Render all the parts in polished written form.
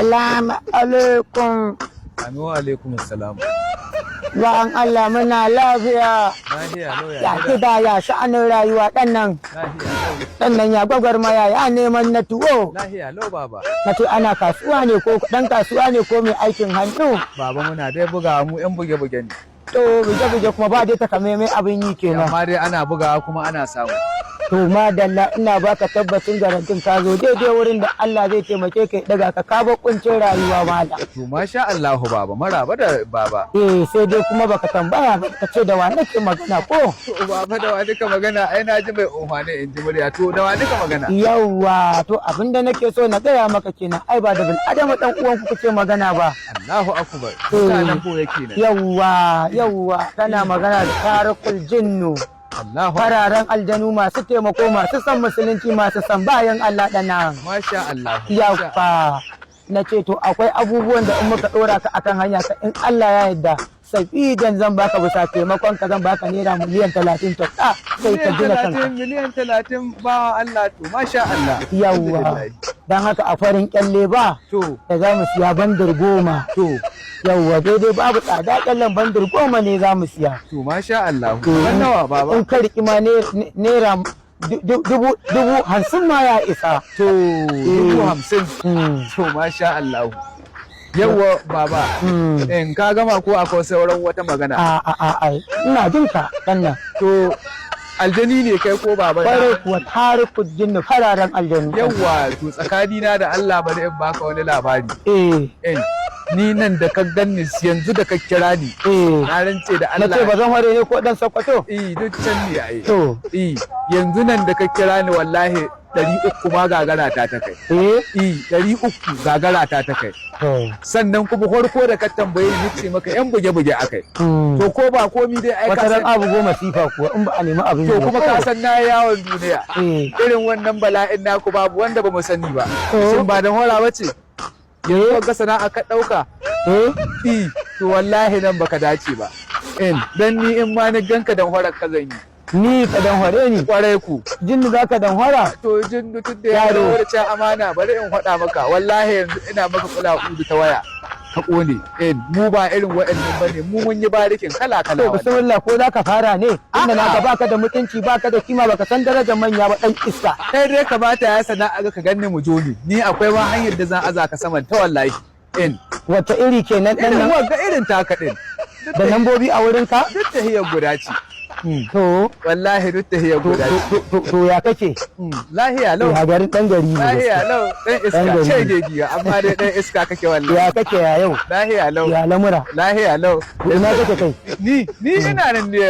Salamu alaikum. Amin wa alaikum salam. Ba'an Allah, muna lafiya? Lafiya lau, ya Ya gida? Gida, ya sha'anin rayuwa ɗan nan? Lafiya lau. Ɗan nan, ya gwagwarmaya, ya neman na tuwo? Lafiya lau, baba. Na ce ana kasuwa ne ko ɗan kasuwa ne ko mai aikin hannu? Baba, muna dai bugawa, mu yan buge-buge ne. To, buge-buge kuma ba dai takamaimai abin yi kenan. Amma dai ana bugawa kuma ana samu. To madalla, ina baka tabbacin garantin ka zo daidai wurin da Allah zai taimake ka ya daga ka ka kuncin rayuwa, malam. To masha Allahu baba, maraba da baba. Eh, sai dai kuma baka tambaya ba, ka ce da wa nake magana ko? To baba, da wa duka magana? Ai na ji mai umfani in ji murya. To da wa duka magana? Yawwa, to abinda nake so na gaya maka kenan, ai ba da bil adama dan uwan ku kuke magana ba. Allahu akbar. Mutanen boye kenan. Yawwa yawwa, kana magana da Tarikul Jinnu. Allahu Fararen aljanu masu taimako, masu son musulunci, masu son bayan Allah ɗana. Masha Allah. Yawwa, na ce to akwai abubuwan da in muka ɗora ka akan hanya ka, in Allah ya yarda sabidan zan baka, bisa taimakon ka zan baka ₦30,000,000 to ka sai ka gina kanka. 30,000,000, ba Allah, to masha Allah. Yawwa, don haka a farin kyalle ba da za mu siya bandir 10. Yawwa, daidai babu tsada, kyallen bandir 10 ne za mu siya. To masha Allah. Kamar nawa, baba? In ka riƙi ma ₦50,000 ma ya isa. To 50,000. To masha Allah. Yawwa baba. In ka gama ko akwai sauran wata magana? A a a a, ina jin ka ɗan nan. To aljani ne kai ko, baba? Kwarai kuwa, Tarikul Jinnu, fararen aljanu. Yawwa, to tsakanina da Allah bari in baka wani labari. Eh. Eh, ni nan da ka ganni yanzu da ka kira ni. Na rance da Na Allah. ce ba zan ware ne ko dan Sokoto? Eh, duk can ne ai. To. Eh, yanzu nan da ka kira ni, wallahi 300 ma gagara ta ta kai. Eh. Eh, 300 gagara ta ta kai. To. Sannan kuma farko da ka tambaye ni ce maka yan buge-buge akai. To ko ba komi dai ai Wata ka ran san abu goma sifa kuwa in ba a nemi abin To yi ba. kuma ka san na yawon duniya. Eh. Irin wannan bala'in naku babu wanda ba mu sani ba. To. Shin ba dan hora bace? Yanzu ga sana'a ka ɗauka. Eh. Eh, to wallahi nan baka dace ba. In dan ni in ma ni ganka dan horar ka zan yi. Ni ka dan hore ni? Kwarai ku. Jinnu za ka dan hora? To jin tun da ya Yaro. da cin amana, bari in faɗa maka, wallahi yanzu ina maka kula udu ta waya ka kone. Eh, mu ba irin waɗannan bane, mu mun yi barikin kala kala. To bismillah, ko za ka fara ne? Inda na ga baka da mutunci, baka da kima, baka san darajar manya ba, dan iska. Kai dai kamata ya sana'a ga ka ganni mu joni, ni akwai ma hanyar da zan aza ka saman ta, wallahi in Wata iri kenan dan irin nan? Wagga irin taka din. Da lambobi a wurin ka? Duk tahiyar guda ce. To. Wallahi duk tahiyar To guda ce. to ya kake? Lahiya lau. Ya garin, dan gari ne Lahiya gaskiya. lau, dan Dan iska gari ce ne. giya, amma dai dan iska kake wallahi. Ya kake, ya yau? Lahiya lau. Ya lamura? Lahiya lau. To ina kake kai? Ni ina nan ne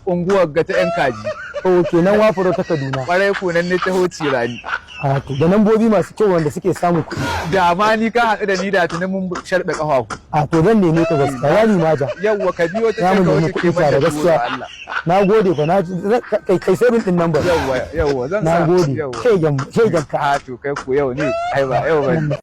unguwar ga ta yan kaji. To kenan wafuro ta Kaduna. Kwarai ku, nan ne taho cirani. A to da lambobi masu kyau wanda suke samun kuɗi. Da ma ni ka haɗu da ni da tuni mun sharɓe ƙafafu. A to zan neme ka gaskiya, ya ni maja. Yawwa, ka biyo ta Ya can mu ka nemi wuce kuɗi ke tare da gaskiya. gaskiya Allah. Na gode fa, na kai kai saving din number. Yawwa yawwa, zan Na sa. gode. Yawwa. Shegen shegen ka. A to kai ku yau ne ai ba yau ba.